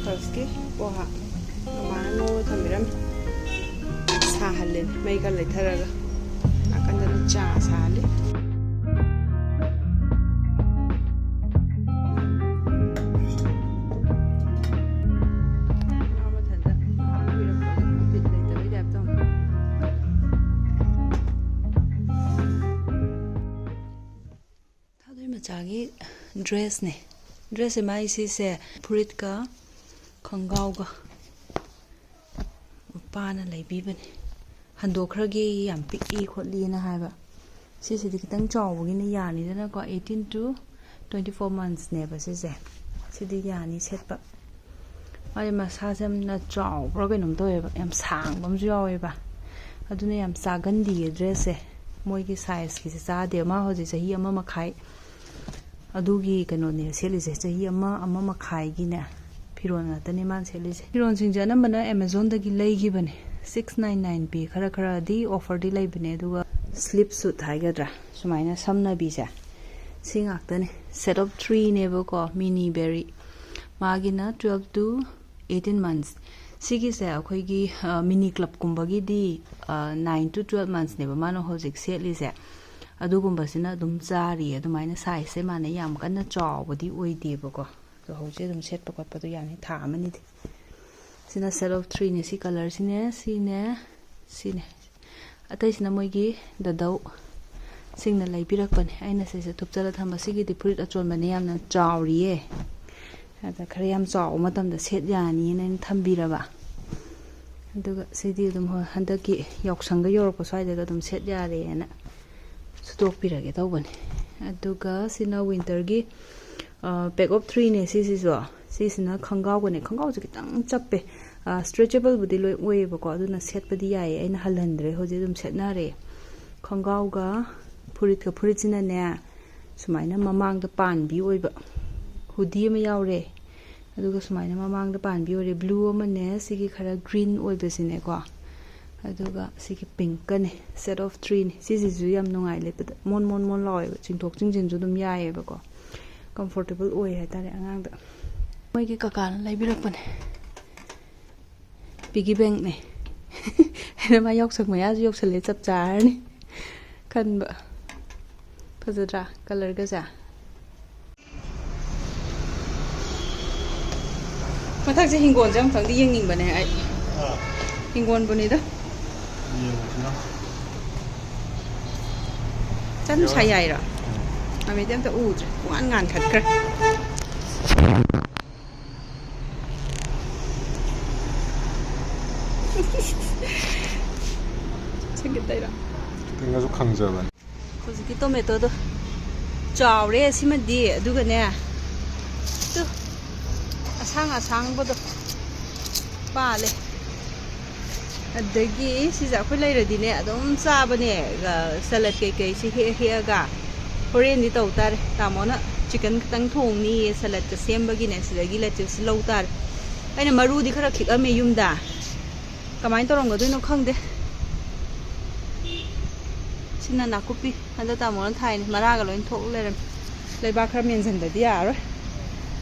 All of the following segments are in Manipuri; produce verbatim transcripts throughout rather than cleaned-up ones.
ꯐꯥꯔꯁꯀꯤ ꯄꯣꯍꯥ ꯃꯃꯥꯅ ꯉꯧꯔ ꯊꯝꯕꯤꯔꯝꯃꯤ꯫ ꯁꯥꯍꯜꯂꯦ ꯃꯩ ꯈꯔ ꯂꯩꯊꯔꯒ꯫ ꯅꯥꯀꯟꯗꯅ ꯆꯥ ꯁꯥꯍꯜꯂꯤ꯫ ꯃꯥ ꯃꯊꯟꯇ ꯉꯥꯏꯍꯥꯛ ꯎꯏꯔꯛꯄꯒꯤ ꯕꯤꯠ ꯂꯩꯇꯕꯩ ꯇꯥꯏꯞ ꯇꯧ꯫ ꯊꯥꯗꯣꯏ ꯃꯆꯥꯒꯤ ꯗ꯭ꯔꯦꯁꯅꯦ꯫ ꯗ꯭ꯔꯦꯁꯁꯦ ꯃꯥꯏ ꯁꯤꯁꯦ ꯐꯨꯔꯤꯠꯀ ꯈꯣꯡꯒ꯭ꯔꯥꯎꯒ ꯃꯄꯥꯅ ꯂꯩꯕꯤꯕꯅꯦ꯫ ꯍꯟꯗꯣꯛꯈ꯭ꯔꯒꯦ, ꯌꯥꯝ ꯄꯤꯛꯏ ꯈꯣꯠꯂꯤꯅ ꯍꯥꯏꯕ꯫ ꯁꯤꯁꯤꯗꯤ ꯈꯤꯇꯪ ꯆꯥꯎꯕꯒꯤꯅ ꯌꯥꯅꯤꯗꯅꯀꯣ, eighteen to twenty four monthsꯅꯦꯕ ꯁꯤꯁꯦ꯫ ꯁꯤꯗꯤ ꯌꯥꯅꯤ ꯁꯦꯠꯄ꯫ ꯃꯥꯁꯦ ꯃꯁꯥꯁꯦ ꯌꯥꯝꯅ ꯆꯥꯎꯕ꯭ꯔꯥ ꯀꯩꯅꯣꯝ ꯇꯧꯋꯦꯕ, ꯌꯥꯝ ꯁꯥꯡꯕ ꯑꯃꯁꯨ ꯌꯥꯎꯋꯦꯕ꯫ ꯑꯗꯨꯅ ꯌꯥꯝ ꯆꯥꯒꯟꯗꯤꯌꯦ ꯗ꯭ꯔꯦꯁꯁꯦ꯫ ꯃꯣꯏꯒꯤ ꯁꯥꯏꯖꯀꯤꯁꯦ ꯆꯥꯗꯦꯕ꯫ ꯃꯥ ꯍꯧꯖꯤꯛ ꯆꯍꯤ ꯑꯃ ꯃꯈꯥꯏ ꯑꯗꯨꯒꯤ ꯀꯩꯅꯣꯅꯦ ꯁꯦꯠꯂꯤꯁꯦ, ꯆꯍꯤ ꯑꯃ, ꯑꯃ ꯃꯈꯥꯏꯒꯤꯅꯦ ꯐꯤꯔꯣꯜ ꯉꯥꯛꯇꯅꯦ ꯃꯥꯅ ꯁꯦꯠꯂꯤꯁꯦ꯫ ꯐꯤꯔꯣꯜꯁꯤꯡꯁꯦ ꯑꯅꯝꯕꯅ Amazonꯗꯒꯤ ꯂꯩꯈꯤꯕꯅꯦ꯫ Six nine nine ꯄꯤ, ꯈꯔ ꯈꯔꯗꯤ offerꯗꯤ ꯂꯩꯕꯅꯦ꯫ ꯑꯗꯨꯒ slip suit ꯍꯥꯏꯒꯗ꯭ꯔꯥ, ꯁꯨꯃꯥꯏꯅ ꯁꯝꯅꯕꯤꯁꯦ, ꯁꯤ ꯉꯥꯛꯇꯅꯦ꯫ Set of threeꯅꯦꯕꯀꯣ, mini berry꯫ ꯃꯥꯒꯤꯅ twelve to eighteen months꯫ ꯁꯤꯒꯤꯁꯦ ꯑꯩꯈꯣꯏꯒꯤ, ꯑ, mini clubꯀꯨꯝꯕꯒꯤꯗꯤ, ꯑ, nine to twelve monthsꯅꯦꯕ ꯃꯥꯅ ꯍꯧꯖꯤꯛ ꯁꯦꯠꯂꯤꯁꯦ꯫ ꯑꯗꯨꯒꯨꯝꯕꯁꯤꯅ ꯑꯗꯨꯝ ꯆꯥꯔꯤꯌꯦ꯫ ꯑꯗꯨꯃꯥꯏꯅ sizeꯁꯦ ꯃꯥꯅ ꯌꯥꯝ ꯀꯟꯅ ꯆꯥꯎꯕꯗꯤ ꯑꯣꯏꯗꯦꯕꯀꯣ꯫ ꯑꯗꯣ ꯍꯧꯖꯤꯛ ꯑꯗꯨꯝ ꯁꯦꯠꯄ ꯈꯣꯠꯄꯗꯣ ꯌꯥꯅꯤ, ꯊꯥ ꯑꯃꯅꯤꯗꯤ꯫ ꯁꯤꯅ set of threeꯅꯦ꯫ ꯁꯤ colorꯁꯤꯅꯦ, ꯁꯤꯅꯦ, ꯁꯤꯅꯦ꯫ ꯑꯇꯩꯁꯤꯅ ꯃꯣꯏꯒꯤ ꯗꯗꯧ ꯁꯤꯡꯅ ꯂꯩꯕꯤꯔꯛꯄꯅꯦ꯫ ꯑꯩꯅ ꯁꯤꯁꯦ ꯊꯨꯞꯆꯜꯂ ꯊꯝꯕ꯫ ꯁꯤꯒꯤꯗꯤ ꯐꯨꯔꯤꯠ ꯑꯆꯣꯟꯕꯅꯦ, ꯌꯥꯝꯅ ꯆꯥꯎꯔꯤꯌꯦ꯫ ꯑꯗ ꯈꯔ ꯌꯥꯝ ꯆꯥꯎꯕ ꯃꯇꯝꯗ ꯁꯦꯠ ꯌꯥꯅꯤꯅ ꯑꯩꯅ ꯊꯝꯕꯤꯔꯕ꯫ ꯑꯗꯨꯒ ꯁꯤꯗꯤ ꯑꯗꯨꯝ, ꯍꯣꯏ, ꯍꯟꯗꯛꯀꯤ ꯌꯥꯎꯁꯪꯒ ꯌꯧꯔꯛꯄ ꯁ꯭ꯋꯥꯏꯗꯒ ꯑꯗꯨꯝ ꯁꯦꯠ ꯌꯥꯔꯦꯅ ꯁꯨꯇꯣꯛꯄꯤꯔꯒꯦ ꯇꯧꯕꯅꯦ꯫ ꯑꯗꯨꯒ ꯁꯤꯅ winterꯒꯤ, ꯑ, pack of threeꯅꯦ ꯁꯤꯁꯤꯁꯨ꯫ ꯁꯤꯁꯤꯅ ꯈꯣꯡꯒ꯭ꯔꯥꯎꯒꯅꯦ꯫ ꯈꯣꯡꯒ꯭ꯔꯥꯎꯁꯦ ꯈꯤꯇꯪ ꯆꯞꯄꯦ꯫ ꯑ, stretchable ꯕꯨꯗꯤ ꯂꯣꯏ ꯑꯣꯏꯌꯦꯕꯀꯣ, ꯑꯗꯨꯅ ꯁꯦꯠꯄꯗꯤ ꯌꯥꯏꯌꯦ꯫ ꯑꯩꯅ ꯍꯜꯍꯟꯗ꯭ꯔꯦ, ꯍꯧꯖꯤꯛ ꯑꯗꯨꯝ ꯁꯦꯠꯅꯔꯦ꯫ ꯈꯣꯡꯒ꯭ꯔꯥꯎꯒ ꯐꯨꯔꯤꯠꯀ, ꯐꯨꯔꯤꯠꯁꯤꯅꯅꯦ ꯁꯨꯃꯥꯏꯅ ꯃꯃꯥꯡꯗ ꯄꯥꯟꯕꯤ ꯑꯣꯏꯕ hoodie ꯑꯃ ꯌꯥꯎꯔꯦ꯫ ꯑꯗꯨꯒ ꯁꯨꯃꯥꯏꯅ ꯃꯃꯥꯡꯗ ꯄꯥꯟꯕꯤ ꯑꯣꯏꯔꯦ꯫ Blue ꯑꯃꯅꯦ, ꯁꯤꯒꯤ ꯈꯔ green ꯑꯣꯏꯕꯁꯤꯅꯦꯀꯣ꯫ ꯑꯗꯨꯒ ꯁꯤꯒꯤ pinkꯀꯅꯦ, set of threeꯅꯦ꯫ ꯁꯤꯁꯤꯁꯨ ꯌꯥꯝ ꯅꯨꯡꯉꯥꯏ ꯂꯤꯠꯄꯗ, ꯃꯣꯟ ꯃꯣꯟ ꯃꯣꯟ ꯂꯥꯎꯋꯦꯕ, ꯆꯤꯡꯊꯣꯛ ꯆꯤꯡꯁꯤꯟꯁꯨ ꯑꯗꯨꯝ ꯌꯥꯏꯌꯦꯕꯀꯣ, comfortable ꯑꯣꯏ ꯍꯥꯏꯇꯥꯔꯦ ꯑꯉꯥꯡꯗ꯫ ꯃꯣꯏꯒꯤ ꯀꯀꯥꯅ ꯂꯩꯕꯤꯔꯛꯄꯅꯦ꯫ ꯄꯤꯒꯤ ꯕꯦꯡꯛꯅꯦ꯫ ꯑꯩꯅ ꯃꯥ ꯌꯥꯎꯁꯪ ꯃꯌꯥꯁꯨ ꯌꯧꯁꯜꯂꯦ, ꯆꯞ ꯆꯥꯔꯅꯤ ꯈꯟꯕ꯫ ꯐꯖꯗ꯭ꯔꯥ ꯀꯂꯔꯒꯁꯦ? ꯃꯊꯛꯁꯦ ꯍꯤꯡꯒꯣꯜꯁꯦ ꯑꯃꯨꯛꯇꯪꯗꯤ ꯌꯦꯡꯅꯤꯡꯕꯅꯦ ꯑꯩ꯫ ꯑꯥ꯫ ꯍꯤꯡꯒꯣꯜꯕꯨꯅꯤꯗ꯫ ꯌꯦꯡꯉꯨꯁꯤꯅ꯫ ꯆꯟ ꯁꯥ ꯌꯥꯏꯔꯣ? ꯎꯝ꯫ ꯃꯃꯤꯗꯤ ꯑꯝꯇ ꯎꯗ꯭ꯔꯦ꯫ ꯄꯨꯡꯉꯥꯟ ꯉꯥꯟꯈꯠꯈ꯭ꯔꯦ꯫ ꯁꯤꯒꯤ ꯇꯩꯔꯣ? ꯈꯤꯇꯪꯒꯁꯨ ꯈꯪꯖꯕꯅꯦ꯫ ꯍꯧꯖꯤꯛꯀꯤ ꯇꯣꯃꯦꯇꯣꯗꯣ ꯆꯥꯎꯔꯦ ꯑꯁꯤꯃꯗꯤ, ꯑꯗꯨꯒꯅꯦ, ꯇꯨ, ꯑꯁꯥꯡ ꯑꯁꯥꯡꯕꯗꯣ ꯄꯥꯜꯂꯦ꯫ ꯑꯗꯒꯤ ꯁꯤꯁꯦ ꯑꯩꯈꯣꯏ ꯂꯩꯔꯗꯤꯅꯦ ꯑꯗꯨꯝ ꯆꯥꯕꯅꯦ, ꯑ, ꯁꯂꯠ ꯀꯩꯀꯩꯁꯤ ꯍꯦꯛ ꯍꯦꯛꯑꯒ꯫ ꯍꯣꯔꯦꯟꯗꯤ ꯇꯧ ꯇꯥꯔꯦ, ꯇꯥꯃꯣꯅ ꯆꯤꯀꯟ ꯈꯤꯇꯪ ꯊꯣꯡꯅꯤꯌꯦ ꯁꯂꯠꯀ ꯁꯦꯝꯕꯒꯤꯅꯦ, ꯁꯤꯗꯒꯤ ꯂꯦꯇꯤꯁ ꯂꯧ ꯇꯥꯔꯦ꯫ ꯑꯩꯅ ꯃꯔꯨꯗꯤ ꯈꯔ ꯈꯤꯛꯑꯝꯃꯦ ꯌꯨꯝꯗ, ꯀꯃꯥꯏꯅ ꯇꯧꯔꯝꯒꯗꯣꯏꯅꯣ ꯈꯪꯗꯦ꯫ ꯁꯤꯅ ꯅꯥꯀꯨꯞꯄꯤ꯫ ꯍꯟꯗꯛ ꯇꯥꯃꯣꯅ ꯊꯥꯏꯅꯦ, ꯃꯔꯥꯒ ꯂꯣꯏ ꯊꯣꯛ ꯂꯩꯔꯝꯃꯦ꯫ ꯂꯩꯕꯥꯛ ꯈꯔ ꯃꯦꯟꯁꯤꯟꯗꯗꯤ ꯌꯥꯔꯔꯣꯏ꯫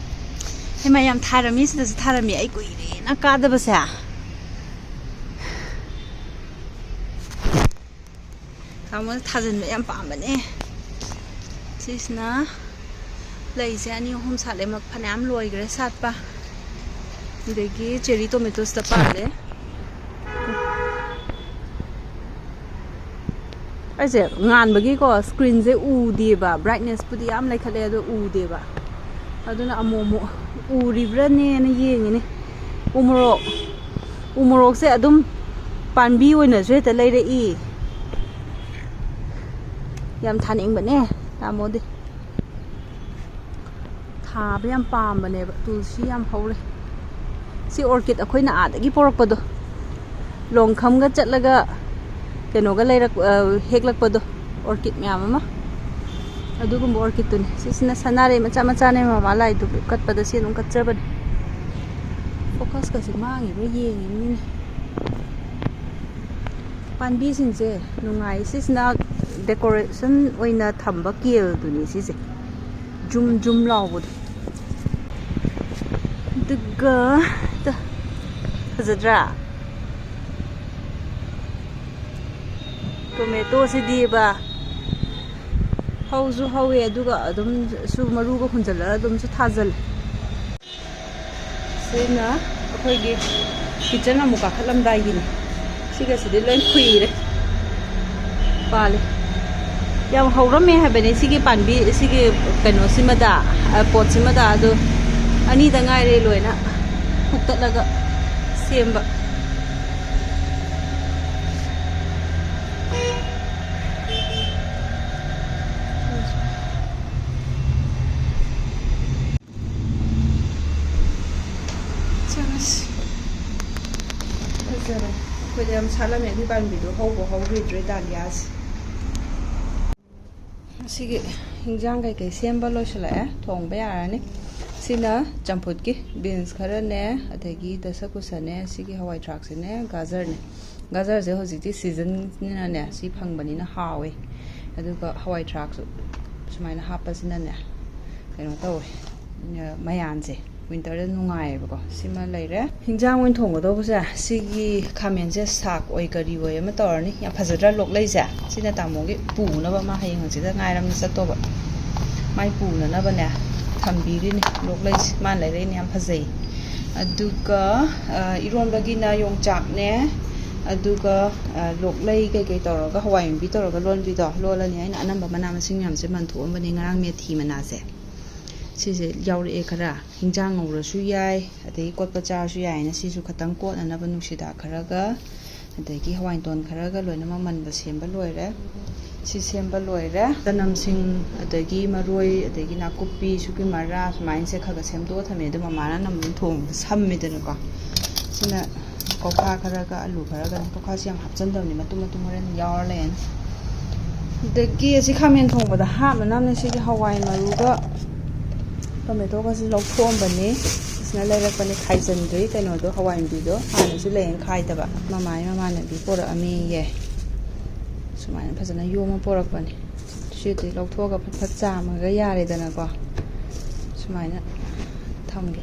ꯍꯩꯃꯥ, ꯌꯥꯝ ꯊꯥꯔꯝꯃꯤ, ꯁꯤꯗꯁꯨ ꯊꯥꯔꯝꯃꯤ꯫ ꯑꯩ ꯀꯨꯏꯔꯦꯅ ꯀꯥꯗꯕꯁꯦ꯫ ꯇꯥꯃꯣꯅ ꯊꯥꯖꯤꯟꯕ ꯌꯥꯝ ꯄꯥꯝꯕꯅꯦ꯫ ꯁꯤꯁꯤꯅ ꯂꯩꯁꯦ ꯑꯅꯤ ꯑꯍꯨꯝ ꯁꯥꯠꯂꯦ, ꯃ-, ꯐꯅꯌꯥꯝ ꯂꯣꯏꯈ꯭ꯔꯦ ꯁꯥꯠꯄ꯫ ꯑꯗꯒꯤ ꯆꯦꯔꯤ ꯇꯣꯃꯦꯇꯣꯁꯤꯗ ꯄꯥꯜꯂꯦ꯫ ꯑꯩꯁꯦ ꯉꯥꯟꯕꯒꯤꯀꯣ ꯁ꯭ꯀ꯭ꯔꯤꯟꯁꯦ ꯎꯗꯦꯕ, ꯕ꯭ꯔꯥꯏꯠꯅꯦꯁꯄꯨꯗꯤ ꯌꯥꯝ ꯂꯩꯈꯠꯂꯦ ꯑꯗꯣ ꯎꯗꯦꯕ꯫ ꯑꯗꯨꯅ ꯑꯃꯨꯛ ꯑꯃꯨꯛ ꯎꯔꯤꯕ꯭ꯔꯥꯅꯦꯅ ꯌꯦꯡꯉꯤꯅꯦ꯫ ꯎꯃꯣꯔꯣꯛ, ꯎꯃꯣꯔꯣꯛꯁꯦ ꯑꯗꯨꯝ ꯄꯥꯝꯕꯤ ꯑꯣꯏꯅꯁꯨ ꯍꯦꯛꯇ ꯂꯩꯔꯛꯏ꯫ ꯌꯥꯝ ꯊꯥꯅꯤꯡꯕꯅꯦ ꯇꯥꯃꯣꯗꯤ꯫ ꯊꯥꯕ ꯌꯥꯝ ꯄꯥꯝꯕꯅꯦꯕ, ꯇꯨꯜꯁꯤ ꯌꯥꯝ ꯍꯧꯔꯦ꯫ ꯁꯤ ꯑꯣꯔꯀꯤꯗ ꯑꯩꯈꯣꯏꯅ ꯑꯥꯗꯒꯤ ꯄꯣꯔꯛꯄꯗꯣ, ꯂꯣꯡꯈꯝꯒ ꯆꯠꯂꯒ ꯀꯩꯅꯣꯒ ꯂꯩꯔꯛ-, ꯑ, ꯍꯦꯛꯂꯛꯄꯗꯣ, ꯑꯣꯔꯀꯤꯗ ꯃꯌꯥꯝ ꯑꯃ꯫ ꯑꯗꯨꯒꯨꯝꯕ ꯑꯣꯔꯀꯤꯗꯇꯨꯅꯤ꯫ ꯁꯤꯁꯤꯅ ꯁꯅꯥꯔꯩ ꯃꯆꯥ ꯃꯆꯥꯅꯦ, ꯃꯃꯥ ꯂꯥꯏꯗꯨ ꯀꯠꯄꯗ ꯁꯤ ꯑꯗꯨꯝ ꯀꯠꯆꯕꯅꯦ꯫ ꯐꯣꯀꯁꯀꯁꯦ ꯃꯥꯡꯉꯤꯕ꯭ꯔꯥ ꯌꯦꯡꯉꯤꯕꯅꯤꯅꯦ꯫ ꯄꯥꯝꯕꯤꯁꯤꯡꯁꯦ ꯅꯨꯡꯉꯥꯏ꯫ ꯁꯤꯁꯤꯅ ꯗꯦꯀꯣꯔꯦꯁꯟ ꯑꯣꯏꯅ ꯊꯝꯕ ꯀꯦꯜꯗꯨꯅꯤ ꯁꯤꯁꯦ, ꯖꯨꯝ ꯖꯨꯝ ꯂꯥꯎꯕꯗꯣ꯫ ꯑꯗꯨꯒ ꯇ-, ꯐꯖꯗ꯭ꯔꯥ? ꯇꯣꯃꯦꯇꯣꯁꯤꯗꯤꯕ ꯍꯧꯁꯨ ꯍꯧꯋꯦ, ꯑꯗꯨꯒ ꯑꯗꯨꯝꯁꯨ ꯃꯔꯨꯒ ꯍꯨꯟꯖꯜꯂꯒ ꯑꯗꯨꯝꯁꯨ ꯊꯥꯖꯜꯂꯦ꯫ ꯁꯤꯅ ꯑꯩꯈꯣꯏꯒꯤ ꯀꯤꯠꯆꯟ ꯑꯃꯨꯛ ꯀꯥꯈꯠꯂꯝꯗꯥꯏꯒꯤꯅꯤ꯫ ꯁꯤꯒꯁꯤꯗꯤ ꯂꯣꯏ ꯈꯨꯏꯔꯦ, ꯄꯥꯜꯂꯦ꯫ ꯌꯥꯝ ꯍꯧꯔꯝꯃꯦ ꯍꯥꯏꯕꯅꯦ ꯁꯤꯒꯤ ꯄꯥꯝꯕꯤ, ꯁꯤꯒꯤ ꯀꯩꯅꯣꯁꯤꯃꯗ, ꯑ, ꯄꯣꯠꯁꯤꯃꯗ꯫ ꯑꯗꯨ ꯑꯅꯤꯗ ꯉꯥꯏꯔꯦ ꯂꯣꯏꯅ ꯐꯨꯛꯇꯠꯂꯒ ꯁꯦꯝꯕ꯫ ꯆꯪꯉꯁꯤ꯫ ꯐꯖꯔꯦ꯫ ꯑꯩꯈꯣꯏꯗ ꯌꯥꯝ ꯁꯥꯠꯂꯝꯃꯦ ꯑꯗꯨꯏ ꯄꯥꯝꯕꯤꯗꯣ, ꯍꯧꯕ ꯍꯧꯈꯤꯗ꯭ꯔꯦ ꯗꯥꯂꯤꯌꯥꯁꯦ꯫ ꯉꯁꯤꯒꯤ ꯍꯤꯟꯖꯥꯡ ꯀꯩꯀꯩ ꯁꯦꯝꯕ ꯂꯣꯏꯁꯤꯜꯂꯛꯑꯦ, ꯊꯣꯡꯕ ꯌꯥꯔꯅꯤ꯫ ꯁꯤꯅ ꯆꯝꯐꯨꯠꯀꯤ ꯕꯤꯟꯁ ꯈꯔꯅꯦ, ꯑꯗꯒꯤ ꯗꯁꯀꯨꯁꯅꯦ, ꯁꯤꯒꯤ ꯍꯋꯥꯏ ꯊ꯭ꯔꯥꯛꯁꯤꯅꯦ, ꯒꯥꯖꯔꯅꯦ꯫ ꯒꯥꯖꯔꯁꯦ ꯍꯧꯖꯤꯛꯇꯤ ꯁꯤꯖꯟꯅꯤꯅꯅꯦ, ꯁꯤ ꯐꯪꯕꯅꯤꯅ ꯍꯥꯎꯋꯦ꯫ ꯑꯗꯨꯒ ꯍꯋꯥꯏ ꯊ꯭ꯔꯥꯛꯁꯨ ꯁꯨꯃꯥꯏꯅ ꯍꯥꯞꯄꯁꯤꯅꯅꯦ, ꯀꯩꯅꯣ ꯇꯧꯋꯦ, ꯃꯌꯥꯟꯁꯦ ꯋꯤꯟꯇꯔꯗ ꯅꯨꯡꯉꯥꯏꯌꯦꯕꯀꯣ꯫ ꯁꯤꯃ ꯂꯩꯔꯦ꯫ ꯍꯤꯟꯖꯥꯡ ꯑꯣꯏꯅ ꯊꯣꯡꯒꯗꯧꯕꯁꯦ ꯁꯤꯒꯤ ꯈꯥꯃꯦꯟꯁꯦ ꯁꯥꯛ ꯑꯣꯏ ꯀꯔꯤ ꯑꯣꯏ ꯑꯃ ꯇꯧꯔꯅꯤ꯫ ꯌꯥꯝ ꯐꯖꯗ꯭ꯔꯥ ꯂꯣꯛꯂꯩꯁꯦ? ꯁꯤꯅ ꯇꯥꯃꯣꯒꯤ ꯄꯨꯅꯕ, ꯃꯥ ꯍꯌꯦꯡ ꯍꯪꯆꯤꯠꯇ ꯉꯥꯏꯔꯝꯅꯤ ꯆꯠꯇꯧꯕ꯫ ꯃꯥꯏ ꯄꯨꯅꯅꯕꯅꯦ ꯊꯝꯕꯤꯔꯤꯅꯤ ꯂꯣꯛꯂꯩꯁꯦ꯫ ꯃꯥꯅ ꯂꯩꯔꯛꯏꯅꯦ, ꯌꯥꯝ ꯐꯖꯩ꯫ ꯑꯗꯨꯒ, ꯑ, ꯏꯔꯣꯟꯕꯒꯤꯅ ꯌꯣꯡꯆꯥꯛꯅꯦ, ꯑꯗꯨꯒ, ꯑ, ꯂꯣꯛꯂꯩ ꯀꯩꯀꯩ ꯇꯧꯔꯒ, ꯍꯋꯥꯏ ꯃꯨꯕꯤ ꯇꯧꯔꯒ ꯂꯣꯟꯕꯤꯗꯣ ꯂꯣꯜꯂꯅꯤ꯫ ꯑꯩꯅ ꯑꯅꯝꯕ ꯃꯅꯥ ꯃꯁꯤꯡ ꯃꯌꯥꯝꯁꯦ ꯃꯟꯊꯣꯛꯑꯝꯕꯅꯦ ꯉꯔꯥꯡ, ꯃꯦꯊꯤ ꯃꯅꯥꯁꯦ꯫ ꯁꯤꯁꯦ ꯌꯥꯎꯔꯛꯑꯦ ꯈꯔ꯫ ꯍꯤꯟꯖꯥꯡ ꯉꯧꯔꯁꯨ ꯌꯥꯏ, ꯑꯗꯒꯤ ꯀꯣꯠꯄ ꯆꯥꯔꯁꯨ ꯌꯥꯏꯅ ꯁꯤꯁꯨ ꯈꯇꯪ ꯀꯣꯠꯅꯅꯕ ꯅꯨꯡꯁꯤꯗꯥꯛ ꯈꯔꯒ, ꯑꯗꯒꯤ ꯍꯋꯥꯏꯇꯣꯟ ꯈꯔꯒ ꯂꯣꯏꯅꯃꯛ ꯃꯟꯕ ꯁꯦꯝꯕ ꯂꯣꯏꯔꯦ꯫ ꯁꯤ ꯁꯦꯝꯕ ꯂꯣꯏꯔꯦ꯫ ꯆꯅꯝꯁꯤꯡ, ꯑꯗꯒꯤ ꯃꯔꯣꯏ, ꯑꯗꯒꯤ ꯅꯥꯀꯨꯞꯄꯤ, ꯁꯨꯀꯤ ꯃꯔꯥ, ꯁꯨꯃꯥꯏꯅꯁꯦ ꯈꯔ ꯈꯔ ꯁꯦꯝꯗꯣꯛꯑ ꯊꯝꯃꯦ꯫ ꯑꯗꯣ ꯃꯃꯥꯅ ꯑꯅꯝꯕꯅ ꯊꯣꯡꯕꯗ ꯁꯝꯃꯦꯗꯅꯀꯣ꯫ ꯁꯤꯅ ꯀꯧꯈꯥ ꯈꯔꯒ ꯑꯂꯨ ꯈꯔꯒꯅꯤ꯫ ꯀꯧꯈꯥꯁꯤ ꯌꯥꯝ ꯍꯥꯞꯆꯟꯗꯕꯅꯤ, ꯃꯇꯨꯝ ꯃꯇꯨꯝ ꯍꯣꯔꯦꯟ ꯌꯥꯎꯔ ꯂꯩꯔꯅꯤ꯫ ꯑꯗꯒꯤ ꯑꯁꯤ ꯈꯥꯃꯦꯟ ꯊꯣꯡꯕꯗ ꯍꯥꯞꯅꯅꯕꯅꯦ ꯁꯤꯒꯤ ꯍꯋꯥꯏ ꯃꯔꯨꯒ ꯇꯣꯃꯦꯇꯣꯒꯁꯤ ꯂꯧꯊꯣꯛꯑꯝꯕꯅꯤ꯫ ꯑꯁꯤꯅ ꯂꯩꯔꯛꯄꯅꯤ, ꯈꯥꯏꯖꯟꯗ꯭ꯔꯤ꯫ ꯀꯩꯅꯣꯗꯣ, ꯍꯋꯥꯏ ꯃꯨꯕꯤꯗꯣ ꯍꯥꯟꯅꯁꯨ ꯂꯩꯌꯦꯅ ꯈꯥꯏꯗꯕ꯫ ꯃꯃꯥꯏ ꯃꯃꯥꯟꯅꯕꯤ ꯄꯣꯔꯛꯑꯃꯤꯌꯦ꯫ ꯁꯨꯃꯥꯏꯅ ꯐꯖꯅ ꯌꯣꯝꯃ ꯄꯣꯔꯛꯄꯅꯤ꯫ ꯁꯤꯗꯤ ꯂꯧꯊꯣꯛꯑꯒ ꯐꯠ ꯐꯠ ꯆꯥꯝꯃꯒ ꯌꯥꯔꯦꯗꯅꯀꯣ꯫ ꯁꯨꯃꯥꯏꯅ ꯊꯝꯒꯦ꯫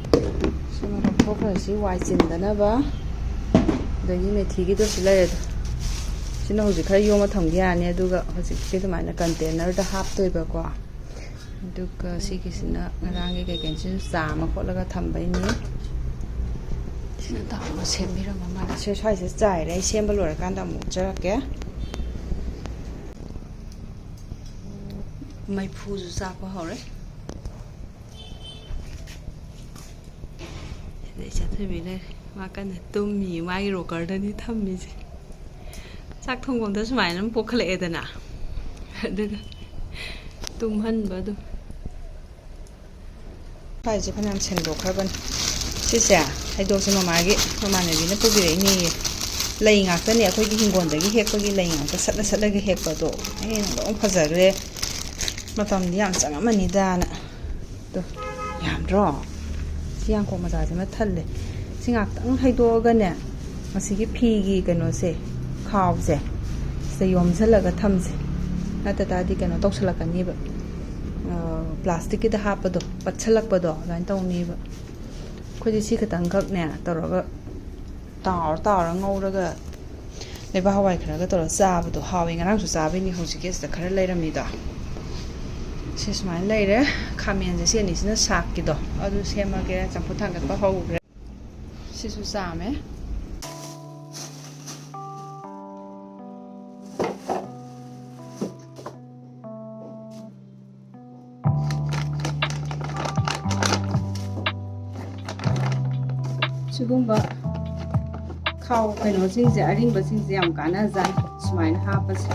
ꯂꯧꯊꯣꯛꯈ꯭ꯔꯁꯤ, ꯋꯥꯏ ꯆꯤꯟꯗꯅꯕ꯫ ꯑꯗꯒꯤ ꯃꯦꯊꯤꯒꯤꯗꯨꯁꯨ ꯂꯩꯔꯦ꯫ ꯁꯤꯅ ꯍꯧꯖꯤꯛ ꯈꯔ ꯌꯣꯝꯃ ꯊꯝꯒꯦ ꯌꯥꯅꯤ, ꯑꯗꯨꯒ ꯍꯧꯖꯤꯛꯇꯤ ꯑꯗꯨꯃꯥꯏꯅ ꯀꯟꯇꯦꯅꯔꯗ ꯍꯥꯞꯇꯣꯏꯕꯀꯣ꯫ ꯑꯗꯨꯒ ꯁꯤꯒꯤꯁꯤꯅ ꯉꯔꯥꯡꯒꯤ ꯀꯩꯀꯩꯁꯤꯁꯨ ꯆꯥꯝꯃ ꯈꯣꯠꯂꯒ ꯊꯝꯕꯩꯅꯤ꯫ ꯁꯤꯅ ꯇꯥꯃꯣꯅ ꯁꯦꯝꯕꯤꯔꯝꯕ ꯃꯥꯜꯂꯦ꯫ ꯁꯤ ꯁ꯭ꯋꯥꯏꯁꯦ ꯆꯥꯏꯔꯦ, ꯑꯩ ꯁꯦꯝꯕ ꯂꯣꯏꯔꯀꯥꯟꯗ ꯑꯃꯨꯛ ꯎꯠꯆꯔꯛꯀꯦ꯫ ꯃꯩꯐꯨꯁꯨ ꯆꯥꯛꯄ ꯍꯧꯔꯦ꯫ ꯁꯤꯗ ꯏꯆꯥ ꯊꯣꯏꯕꯤ ꯂꯩꯔꯦ꯫ ꯃꯥ ꯀꯟꯅ ꯇꯨꯝꯃꯤ꯫ ꯃꯥꯒꯤ ꯔꯣꯀꯔꯗꯅꯤ ꯊꯝꯃꯤꯁꯦ꯫ ꯆꯥꯛ ꯊꯣꯡꯐꯝꯗ ꯁꯨꯃꯥꯏꯅ ꯑꯗꯨꯝ ꯄꯣꯛꯈꯠꯂꯛꯑꯦꯗꯅ, ꯑꯗꯨꯒ ꯇꯨꯝꯍꯟꯕ ꯑꯗꯨꯝ꯫ ꯁ꯭ꯋꯥꯏꯁꯦ ꯐꯅꯌꯥꯝ ꯁꯦꯡꯗꯣꯛꯈ꯭ꯔꯕꯅꯤ꯫ ꯁꯤꯁꯦ ꯍꯩꯗꯣꯛꯁꯦ ꯃꯃꯥꯒꯤ ꯃꯃꯥꯟꯅꯕꯤꯅ ꯄꯨꯕꯤꯔꯛꯏꯅꯦꯌꯦ꯫ ꯂꯩ ꯉꯥꯛꯇꯅꯦ, ꯑꯩꯈꯣꯏꯒꯤ ꯍꯤꯡꯒꯣꯜꯗꯒꯤ ꯍꯦꯛꯄꯒꯤ ꯂꯩ ꯉꯥꯛꯇ ꯁꯠꯂ ꯁꯠꯂꯒ ꯍꯦꯛꯄꯗꯣ꯫ ꯑꯩꯅ ꯂꯣꯏ ꯐꯖꯈ꯭ꯔꯦ꯫ ꯃꯇꯝꯗꯤ ꯌꯥꯝ ꯆꯪꯉꯝꯃꯅꯤꯗꯥꯅ꯫ ꯑꯗꯣ ꯌꯥꯝꯗ꯭ꯔꯣ? ꯁꯤ ꯌꯥꯡꯀꯣꯛ ꯃꯆꯥꯁꯤꯃ ꯊꯜꯂꯦ꯫ ꯁꯤ ꯉꯥꯛꯇꯪ ꯍꯩꯗꯣꯛꯑꯒꯅꯦ, ꯃꯁꯤꯒꯤ ꯐꯤꯒꯤ ꯀꯩꯅꯣꯁꯦ, ꯈꯥꯎꯁꯦ, ꯁꯤꯗ ꯌꯣꯝꯁꯤꯜꯂꯒ ꯊꯝꯁꯦ꯫ ꯅꯠꯇ ꯇꯥꯔꯗꯤ ꯀꯩꯅꯣ ꯇꯧꯁꯜꯂꯛꯀꯅꯤꯕ, ꯄ꯭ꯂꯥꯁꯇꯤꯛꯀꯤꯗ ꯍꯥꯞꯄꯗꯣ ꯄꯠꯁꯜꯂꯛꯄꯗꯣ ꯑꯗꯨꯃꯥꯏꯅ ꯇꯧꯅꯤꯕ꯫ ꯑꯩꯈꯣꯏꯗꯤ ꯁꯤ ꯈꯇꯪꯈꯛꯅꯦ ꯇꯧꯔꯒ ꯇꯥꯎꯔ ꯇꯥꯎꯔ ꯉꯧꯔꯒ ꯂꯩꯕꯥꯛ ꯍꯋꯥꯏ ꯈꯔꯒ ꯇꯧꯔꯒ ꯆꯥꯕꯗꯣ ꯍꯥꯎꯋꯦ꯫ ꯉꯔꯥꯡꯁꯨ ꯆꯥꯕꯩꯅꯤ ꯍꯧꯖꯤꯛꯀꯤ ꯑꯁꯤꯗ ꯈꯔ ꯂꯩꯔꯝꯃꯤꯗꯣ꯫ ꯁꯤ ꯁꯨꯃꯥꯏꯅ ꯂꯩꯔꯦ꯫ ꯈꯥꯃꯦꯟꯁꯦ ꯁꯤ ꯑꯅꯤꯁꯤꯅ ꯁꯥꯛꯀꯤꯗꯣ ꯑꯗꯨ ꯁꯦꯝꯃꯒꯦ꯫ ꯆꯝꯐꯨꯠ ꯊꯥꯡꯒꯠꯄ ꯍꯧꯈ꯭ꯔꯦ꯫ ꯁꯤꯁꯨ ꯆꯥꯝꯃꯦ꯫ ꯁꯤꯒꯨꯝꯕ ꯈꯥꯎ ꯀꯩꯅꯣꯁꯤꯡꯁꯦ, ꯑꯔꯤꯡꯕꯁꯤꯡꯁꯦ ꯌꯥꯝ ꯀꯥꯟꯅꯖꯥꯠꯅꯤ, ꯁꯨꯃꯥꯏꯅ ꯍꯥꯞꯄꯁꯦ꯫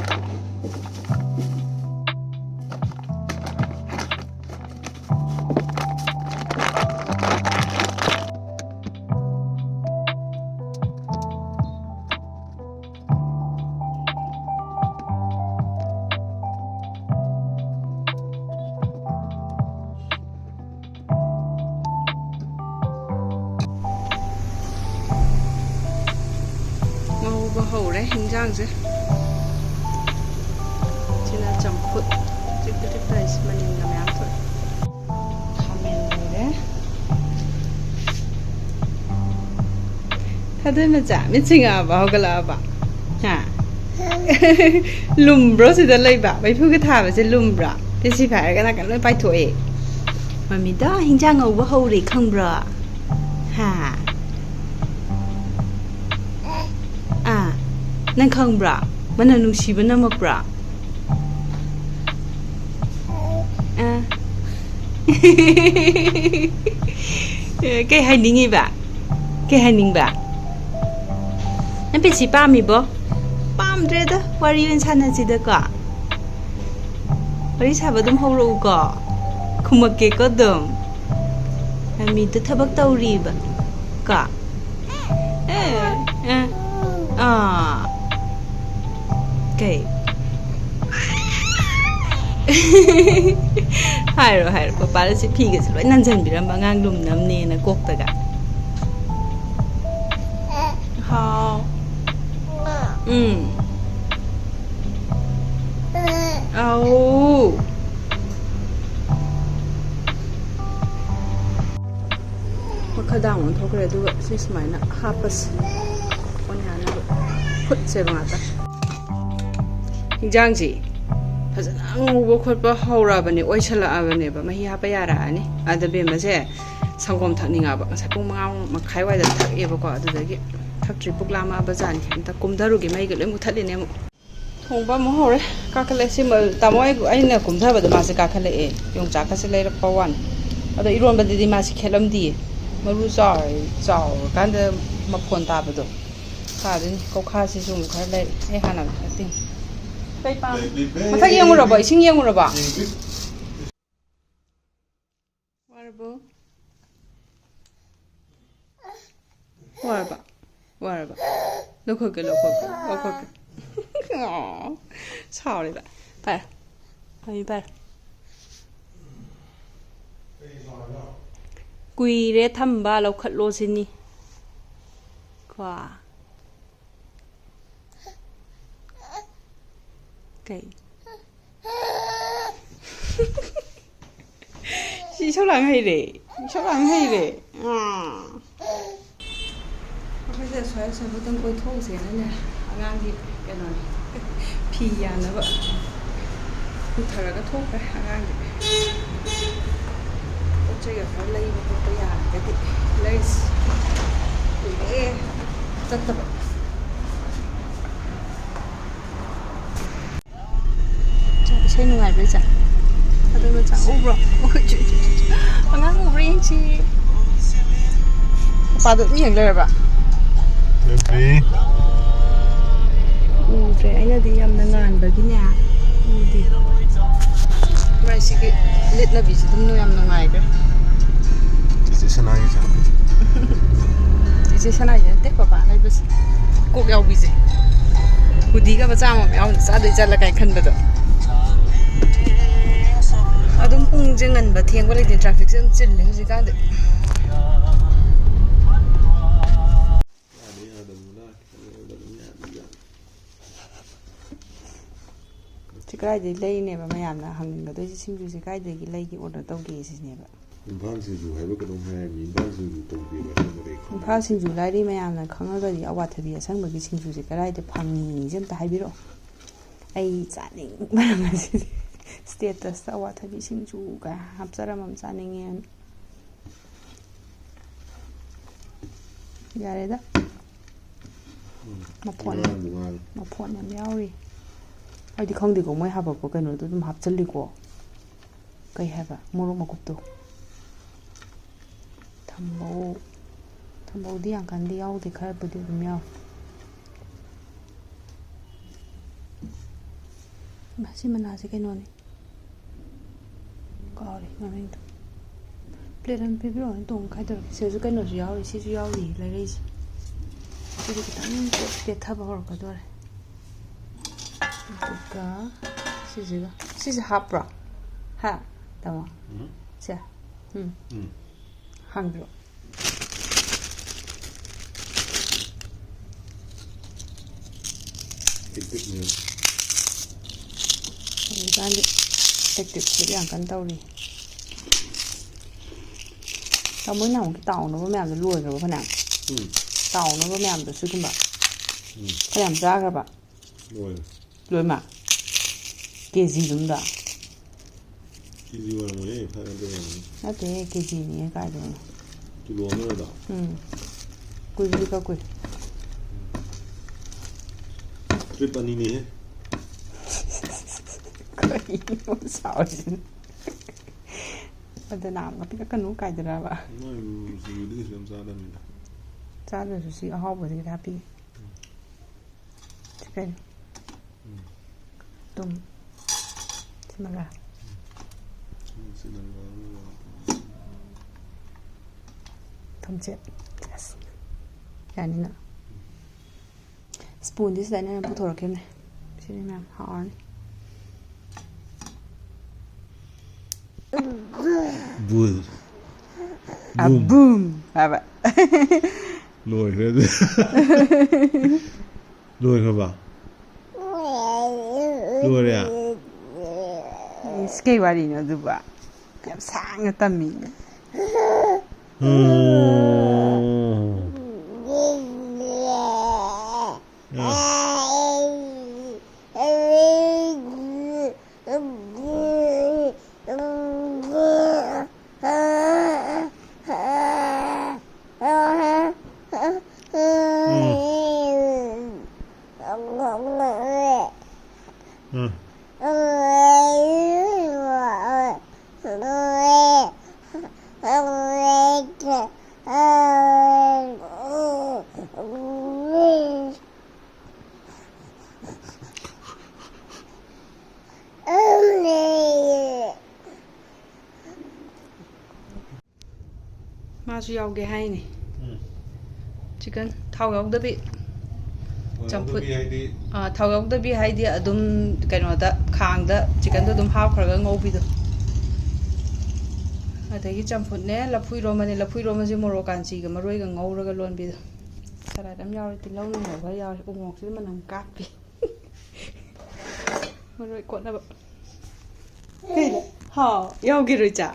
ꯉꯧꯕ ꯍꯧꯔꯦ ꯍꯤꯟꯖꯥꯡꯁꯦ꯫ ꯁꯤꯅ ꯆꯝꯐꯨꯠ꯫ ꯆꯤꯛ ꯆꯤꯛ ꯇꯧꯔꯤꯁꯦ ꯃꯅꯤꯟꯒ ꯃꯌꯥꯝ ꯊꯣꯛꯑꯦ꯫ ꯈꯥꯃꯦꯟ ꯂꯩꯔꯦ꯫ ꯑꯗꯨ ꯃꯆꯥ, ꯃꯤꯠ ꯁꯤꯡꯉꯛꯑꯕ, ꯍꯧꯒꯠꯂꯛꯑꯕ? ꯍꯥ? ꯂꯨꯝꯕ꯭ꯔꯣ ꯁꯤꯗ ꯂꯩꯕ? ꯃꯩꯐꯨꯒ ꯊꯥꯕꯁꯦ ꯂꯨꯝꯕ꯭ꯔꯣ? ꯄꯦꯁꯤꯐꯥꯏꯌꯔꯒ ꯅꯥꯀꯟ ꯂꯣꯏ ꯄꯥꯏꯊꯣꯛꯑꯦ꯫ ꯃꯃꯤꯗꯣ ꯍꯤꯟꯖꯥꯡ ꯉꯧꯕ ꯍꯧꯔꯦ, ꯈꯪꯕ꯭ꯔꯣ? ꯍꯥ? ꯑꯥ, ꯅꯪ ꯈꯪꯕ꯭ꯔꯣ? ꯃꯅꯝ ꯅꯨꯡꯁꯤꯕ ꯅꯝꯃꯛꯄ꯭ꯔꯣ? ꯑꯥ꯫ ꯀꯩ ꯍꯥꯏꯅꯤꯡꯉꯤꯕ? ꯀꯩ ꯍꯥꯏꯅꯤꯡꯕ? ꯅꯪ ꯄꯦꯁꯤ ꯄꯥꯝꯃꯤꯕꯣ? ꯄꯥꯝꯗ꯭ꯔꯦꯗ, ꯋꯥꯔꯤ ꯑꯣꯏꯅ ꯁꯥꯟꯅꯁꯤꯗꯀꯣ꯫ ꯋꯥꯔꯤ ꯁꯥꯕ ꯑꯗꯨꯝ ꯍꯧꯔꯛꯎꯀꯣ꯫ ꯈꯨꯝꯃꯛꯀꯦꯀꯣ ꯑꯗꯨꯝ꯫ ꯃꯃꯤꯗꯣ ꯊꯕꯛ ꯇꯧꯔꯤꯕ ꯀꯣ꯫ ꯑꯦ, ꯑꯦ, ꯑꯥ꯫ ꯀꯩ? ꯍꯥꯏꯔꯣ, ꯍꯥꯏꯔꯣ꯫ ꯄꯄꯥꯅ ꯁꯤ ꯐꯤꯒꯁꯦ ꯂꯣꯏ ꯅꯟꯖꯟꯕꯤꯔꯝꯕ, ꯑꯉꯥꯡ ꯂꯨꯝꯅꯕꯅꯦꯅ ꯀꯣꯛꯇꯒ꯫ ꯍꯥꯎ꯫ ꯎꯝ꯫ ꯑꯥꯎ꯫ ꯃꯈꯥꯗꯥꯡ ꯑꯣꯟꯊꯣꯛꯈ꯭ꯔꯦ, ꯑꯗꯨꯒ ꯁꯤ ꯁꯨꯃꯥꯏꯅ ꯍꯥꯞꯄꯁꯤ꯫ ꯑꯣꯟ ꯌꯥꯅꯕ ꯐꯨꯠꯁꯦꯕ ꯉꯥꯛꯇ꯫ ꯍꯤꯟꯖꯥꯡꯁꯤ ꯐꯖꯅ ꯉꯧꯕ ꯈꯣꯠꯄ ꯍꯧꯔꯛꯑꯕꯅꯦ, ꯑꯣꯏꯁꯜꯂꯛꯑꯕꯅꯦꯕ, ꯃꯍꯤ ꯍꯥꯞꯄ ꯌꯥꯔꯛꯑꯅꯤ꯫ ꯑꯗ ꯕꯦꯝꯃꯁꯦ ꯁꯪꯒꯣꯝ ꯊꯛꯅꯤꯡꯉꯛꯑꯕ, ꯉꯁꯥꯏ ꯄꯨꯡ ꯃꯉꯥ ꯃꯈꯥꯏ ꯋꯥꯏꯗ ꯊꯛꯑꯦꯕꯀꯣ, ꯑꯗꯨꯗꯒꯤ ꯊꯛꯇ꯭ꯔꯤ, ꯄꯨꯛ ꯂꯥꯝꯃꯛꯑꯕ ꯖꯥꯠꯅꯤ꯫ ꯑꯝꯇ ꯀꯨꯝꯊꯔꯨꯒꯦ, ꯃꯩꯒ ꯂꯣꯏ ꯃꯨꯠꯊꯠꯂꯤꯅꯦ ꯑꯃꯨꯛ꯫ ꯊꯣꯡꯕ ꯑꯃꯨꯛ ꯍꯧꯔꯦ꯫ ꯀꯥꯈꯠꯂꯛꯑꯦ꯫ ꯁꯤ ꯃ-, ꯇꯥꯃꯣ ꯑꯩ, ꯑꯩꯅ ꯀꯨꯝꯊꯕꯗ ꯃꯥꯁꯦ ꯀꯥꯈꯠꯂꯛꯑꯦ꯫ ꯌꯣꯡꯆꯥꯛꯀꯁꯦ ꯂꯩꯔꯛꯄ ꯋꯥꯅꯤ꯫ ꯑꯗꯣ ꯏꯔꯣꯟꯕꯗꯗꯤ ꯃꯥꯁꯦ ꯈꯦꯠꯂꯝꯗꯤꯌꯦ꯫ ꯃꯔꯨ ꯆꯥꯎꯔ-, ꯆꯥꯎꯔꯀꯥꯟꯗ ꯃꯐꯣꯟ ꯇꯥꯕꯗꯣ꯫ ꯊꯥꯗꯣꯏꯅꯤ꯫ ꯀꯧꯈꯥꯁꯤꯁꯨ ꯑꯃꯨꯛ ꯈꯔ ꯂꯩꯔꯛꯑꯦ꯫ ꯑꯩ ꯍꯥꯟꯅ ꯑꯝꯇ ꯇꯤꯡ-, ꯀꯩ ꯄꯥꯝ-, ꯃꯊꯛ ꯌꯦꯡꯉꯨꯔꯕꯣ? ꯏꯁꯤꯡ ꯌꯦꯡꯉꯨꯔꯕꯣ? ꯋꯥꯔꯕꯣ? ꯋꯥꯔꯕ? ꯋꯥꯔꯕ? ꯂꯧꯈꯠꯀꯦ, ꯂꯧꯈꯠꯀꯦ, ꯂꯧꯈꯠꯀꯦ꯫ ꯑꯣ, ꯁꯥꯎꯔꯤꯕ꯫ ꯐꯔꯦ꯫ ꯐꯔꯦ, ꯐꯔꯦ꯫ ꯀꯨꯏꯔꯦ ꯊꯝꯕ, ꯂꯧꯈꯠꯂꯣ ꯁꯤꯅꯤ꯫ ꯀꯣ꯫ ꯀꯩ? ꯁꯤ ꯏꯁꯧ ꯂꯥꯡ ꯍꯩꯔꯦ꯫ ꯏꯁꯧ ꯂꯥꯡ ꯍꯩꯔꯦ꯫ ꯑꯥ꯫ ꯑꯩꯈꯣꯏꯁꯦ ꯁ꯭ꯋꯥꯏ ꯁ꯭ꯋꯥꯏꯕꯨꯛꯇꯪ ꯀꯣꯏꯊꯣꯛꯎꯁꯦꯅꯅꯦ, ꯑꯉꯥꯡꯒꯤ ꯀꯩꯅꯣꯅꯦ, ꯐꯤ ꯌꯥꯅꯕ ꯄꯨꯊꯔꯒ ꯊꯣꯛꯈ꯭ꯔꯦ ꯑꯉꯥꯡꯒꯤ꯫ ꯄꯣꯠ ꯆꯩꯒ ꯈꯔ ꯂꯩꯕ ꯈꯣꯠꯄ ꯌꯥꯔꯒꯗꯤ ꯂꯩꯁꯤ꯫ ꯀꯨꯏꯔꯦ ꯆꯠꯇꯕ꯫ ꯏꯁꯩ ꯅꯨꯡꯉꯥꯏꯕ꯭ꯔꯥ, ꯏꯆꯥ? ꯑꯗꯨꯒ ꯆꯥꯛ ꯎꯕ꯭ꯔꯣ? ꯎꯆꯨ, ꯎꯆꯨ, ꯎꯆꯨ, ꯎꯆꯨ꯫ ꯑꯉꯥꯡ ꯎꯕ꯭ꯔꯥ ꯌꯦꯡꯁꯤ꯫ ꯃꯄꯥꯗꯣ ꯃꯤ ꯌꯦꯡ ꯂꯩꯔꯕ? ꯎꯗ꯭ꯔꯦ꯫ ꯑꯩꯅꯗꯤ ꯌꯥꯝꯅ ꯉꯥꯟꯕꯒꯤꯅꯦ, ꯎꯗꯦ꯫ ꯃꯥꯏꯁꯤꯒꯤ ꯂꯤꯠꯅꯕꯤꯁꯤ ꯑꯗꯨꯝ ꯌꯥꯝ ꯅꯨꯡꯉꯥꯏꯈ꯭ꯔꯦ꯫ ꯆꯤꯆꯦ ꯁꯅꯥꯒꯤ ꯆꯥꯛ꯫ ꯆꯤꯆꯦ ꯁꯅꯥꯒꯤ ꯅꯠꯇꯦ, ꯄꯄꯥ ꯂꯩꯕꯁꯦ꯫ ꯀꯣꯛ ꯌꯥꯎꯕꯤꯁꯦ꯫ ꯍꯨꯗꯤꯒ ꯃꯆꯥ ꯑꯃ ꯌꯥꯎꯅ ꯆꯥꯗꯣꯏ ꯆꯠꯂ ꯀꯥꯏꯅ ꯈꯟꯕꯗꯣ꯫ ꯑꯗꯨꯝ ꯄꯨꯡꯁꯦ ꯉꯟꯕ ꯊꯦꯡꯕ ꯂꯩꯇꯦ, trafficꯁꯦ ꯑꯗꯨꯝ ꯆꯤꯜꯂꯦ ꯍꯧꯖꯤꯛꯀꯥꯟꯗꯤ꯫ ꯁꯤ ꯀꯗꯥꯏꯗꯒꯤ ꯂꯩꯅꯦꯕ ꯃꯌꯥꯝꯅ ꯍꯪꯅꯤꯡꯒꯗꯣꯏꯁꯦ, ꯁꯤꯡꯖꯨꯁꯦ ꯀꯗꯥꯏꯗꯒꯤ ꯂꯩꯒꯦ, order ꯇꯧꯒꯦ ꯁꯤꯅꯦꯕ꯫ ꯏꯝꯐꯥꯜ ꯁꯤꯡꯖꯨ ꯍꯥꯏꯕ ꯀꯩꯅꯣꯝ ꯍꯥꯏꯔꯝꯃꯤ, ꯏꯝꯐꯥꯜ ꯁꯤꯡꯖꯨ ꯇꯧꯗꯦꯕ ꯑꯁꯦꯡꯕꯗꯤ ꯑꯩ ꯈꯪꯗꯦ꯫ ꯏꯝꯐꯥꯜ ꯁꯤꯡꯖꯨ ꯂꯥꯏꯔꯤ ꯃꯌꯥꯝꯅ ꯈꯪꯉꯒꯗꯤ ꯑꯋꯥꯊꯕꯤ ꯑꯁꯪꯕꯒꯤ ꯁꯤꯡꯖꯨꯁꯦ ꯀꯗꯥꯏꯗ ꯐꯪꯉꯤꯁꯦ ꯑꯝꯇ ꯍꯥꯏꯕꯤꯔꯛꯑꯣ꯫ ꯑꯩ ꯆꯥꯅꯤꯡꯕꯅ ꯉꯁꯤꯗꯤ statusꯇ ꯑꯋꯥꯊꯕꯤ ꯁꯤꯡꯖꯨꯒ ꯍꯥꯞꯆꯔꯝꯃ ꯆꯥꯅꯤꯡꯉꯦꯅ꯫ ꯌꯥꯔꯦꯗ꯫ ꯎꯝ꯫ ꯃꯐꯣꯟ꯫ ꯉꯥꯡꯕꯨ ꯉꯥꯡꯉꯦ꯫ ꯃꯐꯣꯟ ꯌꯥꯝ ꯌꯥꯎꯔꯤ꯫ ꯑꯩꯗꯤ ꯈꯪꯗꯦꯀꯣ, ꯃꯣꯏ ꯍꯥꯄꯛꯄ ꯀꯩꯅꯣꯗꯣ ꯑꯗꯨꯝ ꯍꯥꯞꯆꯜꯂꯤꯀꯣ꯫ ꯀꯩ ꯍꯥꯏꯕ? ꯃꯣꯔꯣꯛ ꯃꯀꯨꯞꯇꯣ꯫ ꯊꯝꯕꯧ꯫ ꯊꯝꯕꯧꯗꯤ ꯌꯥꯝ ꯀꯟꯗꯤ ꯌꯥꯎꯗꯦ, ꯈꯔꯕꯨꯗꯤ ꯑꯗꯨꯝ ꯌꯥꯎꯏ꯫ ꯃꯁꯤ ꯃꯅꯥꯁꯦ ꯀꯩꯅꯣꯅꯤ꯫ ꯀꯥꯎꯔꯦ ꯃꯃꯤꯡꯗꯣ꯫ Plate ꯑꯃ ꯄꯤꯕꯤꯔꯛꯑꯣꯅꯦ, ꯇꯣꯡ ꯈꯥꯏꯗꯧꯔꯒꯦ꯫ ꯁꯤꯗꯁꯨ ꯀꯩꯅꯣꯁꯨ ꯌꯥꯎꯔꯤ, ꯁꯤꯁꯨ ꯌꯥꯎꯔꯤ ꯂꯩꯔꯛꯏꯁꯦ꯫ ꯁꯤꯗꯤ ꯈꯤꯇꯪ ꯄꯦꯠꯊꯕ ꯍꯧꯔꯛꯀꯗꯧꯔꯦ꯫ ꯑꯗꯨꯒ ꯁꯤꯁꯤꯒ꯫ ꯁꯤꯁꯦ ꯍꯥꯞꯄ꯭ꯔꯣ? ꯍꯥ? ꯇꯥꯃꯣ? ꯎꯝ꯫ ꯁꯦ? ꯎꯝ꯫ ꯎꯝ꯫ ꯍꯥꯡꯕꯤꯔꯛꯑꯣ꯫ Activeꯅꯦ꯫ ꯍꯧꯖꯤꯛꯀꯥꯟꯗꯤ activeꯁꯦ ꯌꯥꯝ ꯀꯟꯅ ꯇꯧꯔꯤ꯫ ꯇꯥꯃꯣ, ꯅꯍꯥꯟꯃꯨꯛꯀꯤ ꯇꯥꯎꯅꯕ ꯃꯌꯥꯝꯗꯣ ꯂꯣꯏꯈ꯭ꯔꯕ ꯐꯅꯌꯥꯝ? ꯎꯝ꯫ ꯇꯥꯎꯅꯕ ꯃꯌꯥꯝꯗꯣ ꯁꯤꯒꯨꯝꯕ꯫ ꯎꯝ꯫ ꯐꯅꯌꯥꯝ ꯆꯥꯈ꯭ꯔꯕ? ꯂꯣꯏꯔꯦ꯫ ꯂꯣꯏꯃꯛ? ꯀꯦ ꯖꯤꯗꯨꯝꯗ? ꯀꯦ ꯖꯤ ꯑꯣꯏꯔꯝꯃꯣꯏꯍꯦ, ꯐꯥꯏꯚ ꯍꯟꯗ꯭ꯔꯦꯗ ꯑꯣꯏꯔꯝꯃꯣꯏ꯫ ꯅꯠꯇꯦꯍꯦ, ꯀꯦ ꯖꯤꯅꯤꯍꯦ ꯀꯥꯏꯗꯩꯅꯣ? ꯀꯤꯂꯣ ꯑꯃꯔꯗ? ꯎꯝ꯫ ꯀꯨꯏꯕꯨꯗꯤ ꯈꯔ ꯀꯨꯏ꯫ ꯇ꯭ꯔꯤꯞ ꯑꯅꯤꯅꯤꯍꯦ꯫ ꯀꯔꯤꯅꯣ ꯁꯥꯎꯔꯤꯁꯤꯅ? ꯑꯗ ꯅꯥꯝꯒ ꯄꯤꯔꯛꯀꯅꯨ ꯀꯥꯏꯗꯨꯔꯕ? ꯃꯣꯏ ꯁꯤꯡꯖꯨꯗꯤ ꯀꯩꯁꯨ ꯌꯥꯝ ꯆꯥꯗꯕꯅꯤꯗ꯫ ꯆꯥꯗ꯭ꯔꯁꯨ ꯁꯤ ꯑꯍꯥꯎꯕꯁꯦ ꯈꯤꯇ ꯍꯥꯞꯄꯤꯒꯦ꯫ ꯁꯤ ꯀꯩꯅꯣ? ꯎꯝ꯫ ꯇꯨꯝ꯫ ꯁꯤꯃꯒ꯫ ꯁꯤꯗꯪ ꯂꯧꯔꯒ ꯊꯝꯆꯦꯠ꯫ ꯑꯁ꯫ ꯌꯥꯅꯤꯅ꯫ ꯁ꯭ꯄꯨꯟꯗꯤ ꯁꯤꯗ ꯑꯩꯅ ꯄꯨꯊꯣꯔꯛꯈꯤꯕꯅꯦ꯫ ꯁꯤꯅꯤ ꯃꯌꯥꯝ ꯍꯥꯎꯔꯅꯤ꯫ ꯕꯨꯜ꯫ ꯑꯕꯨꯝ ꯍꯥꯏꯕ꯫ ꯂꯣꯏꯈ꯭ꯔꯦ ꯑꯗꯨ꯫ ꯂꯣꯏꯈ꯭ꯔꯕ? ꯂꯣꯏꯔꯦ? ꯏꯁ, ꯀꯩ ꯋꯥꯔꯤꯅꯣ ꯑꯗꯨꯕꯣ? ꯌꯥꯝ ꯁꯥꯡꯅ ꯇꯝꯃꯤ꯫ ꯎꯝ꯫ ꯑ꯫ ꯎꯝ꯫ ꯎꯝ꯫ ꯃꯥꯁꯨ ꯌꯥꯎꯒꯦ ꯍꯥꯏꯅꯤ꯫ ꯎꯝ꯫ ꯆꯤꯀꯟ ꯊꯥꯎ ꯌꯥꯎꯗꯕꯤ꯫ ꯊꯥꯎ ꯆꯝꯐꯨꯠ꯫ ꯌꯥꯎꯗꯕꯤ ꯍꯥꯏꯗꯤ? ꯑꯥ, ꯊꯥꯎ ꯌꯥꯎꯗꯕꯤ ꯍꯥꯏꯗꯤ ꯑꯗꯨꯝ ꯀꯩꯅꯣꯗ, ꯈꯥꯡꯗ ꯆꯤꯀꯟꯗꯣ ꯑꯗꯨꯝ ꯍꯥꯞꯈ꯭ꯔꯒ ꯉꯧꯕꯤꯗꯣ꯫ ꯑꯗꯒꯤ ꯆꯝꯐꯨꯠꯅꯦ, ꯂꯐꯨ ꯏꯔꯣꯝꯕꯅꯦ, ꯂꯐꯨ ꯏꯔꯣꯝꯕꯁꯦ ꯃꯣꯔꯣꯛ ꯀꯥꯟꯆꯤꯒ ꯃꯔꯣꯏꯒ ꯉꯧꯔꯒ ꯂꯣꯟꯕꯤꯗꯣ꯫ ꯁꯂꯥꯠ ꯑꯃ ꯌꯥꯎꯔꯦ, ꯇꯤꯜꯍꯧ ꯅꯨꯡꯉꯧ ꯈꯔ ꯌꯥꯎꯔꯦ, ꯎ ꯃꯣꯔꯣꯛꯁꯤꯗ ꯃꯅꯝ ꯀꯥꯞꯄꯤ꯫ ꯃꯔꯣꯏ ꯀꯣꯠꯅꯕ꯫ ꯀꯩꯅꯣ? ꯍꯥꯎ, ꯌꯥꯎꯒꯤꯔꯣꯏ ꯆꯥ?